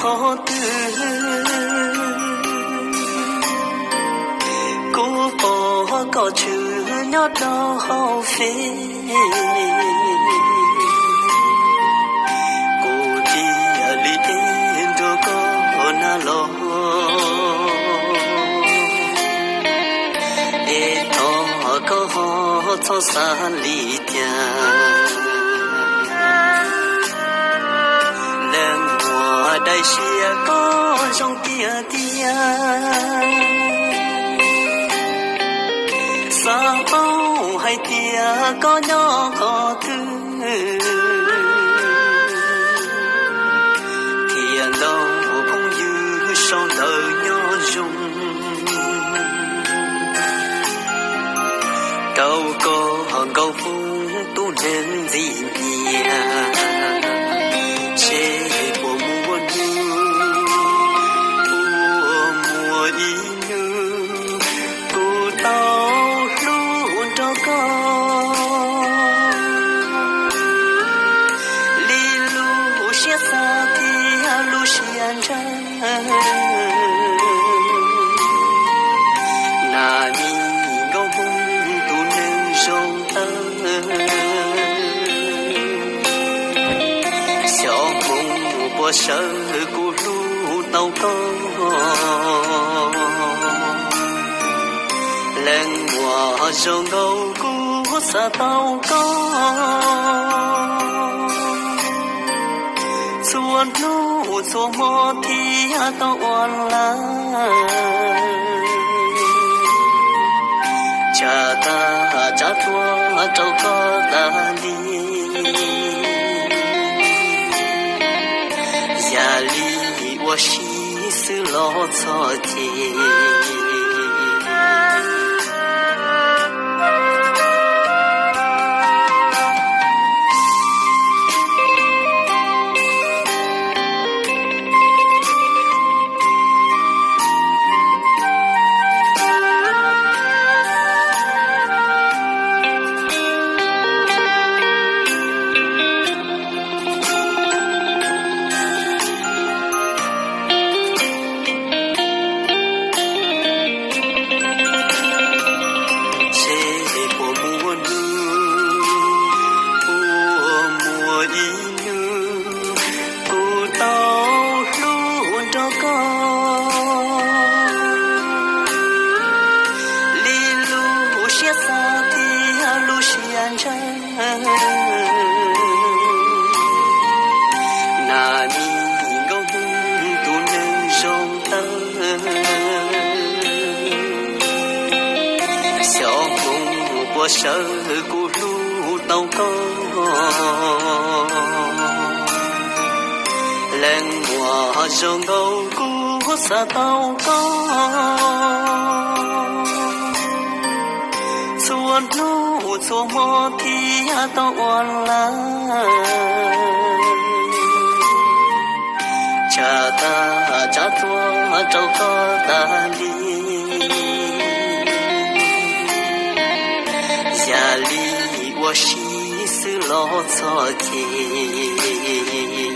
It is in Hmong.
Qhov twg kuv pom koj tshwm nyob rau hauv Fev, kuv thiaj li ev nrog koj nag los, es thov koj ho txhob xav li cas. Leej muam daim siab koj zoo tiag tiag, xav paub hais tias koj nyob qhov twg, thiaj ntau phooj ywg sau ntawv nyob zoo rau koj nkauj Hmoob tus neeg ntxim nyiam. Ntshe puas muaj hnub, puas muaj ib hnub, kuv tau hlub nrog koj li lub siab xav thiab lub siab ntshaw. Nas mi nkauj Hmoob tus neeg zoo tawv, xyov Hmoob puas sawv kuv hlub tau koj. Leej muam zoo nkauj kuv xav tau koj, txhua hnub txhua hmo thiaj tau ua lawm, tsa tag tsa tuaj rau koj tas li, yam li ua si xwb los txhob cem. Ntshe puas muaj hnub, puas muaj ib hnub, kuv tau hlub nrog koj li lub siab xav thiab lub siab ntshaw. Nas mi nkauj Hmoob tus neeg zoo tawv, xyov Hmoob puas sawv kuv hlub tau koj. Leej muam zoo nkauj kuv xav tau koj, txhua hnub txhua hmo thiaj tau ua lawm, tsa tag tsa tuaj rau koj tas li, yam li ua si xwb los txhob cem.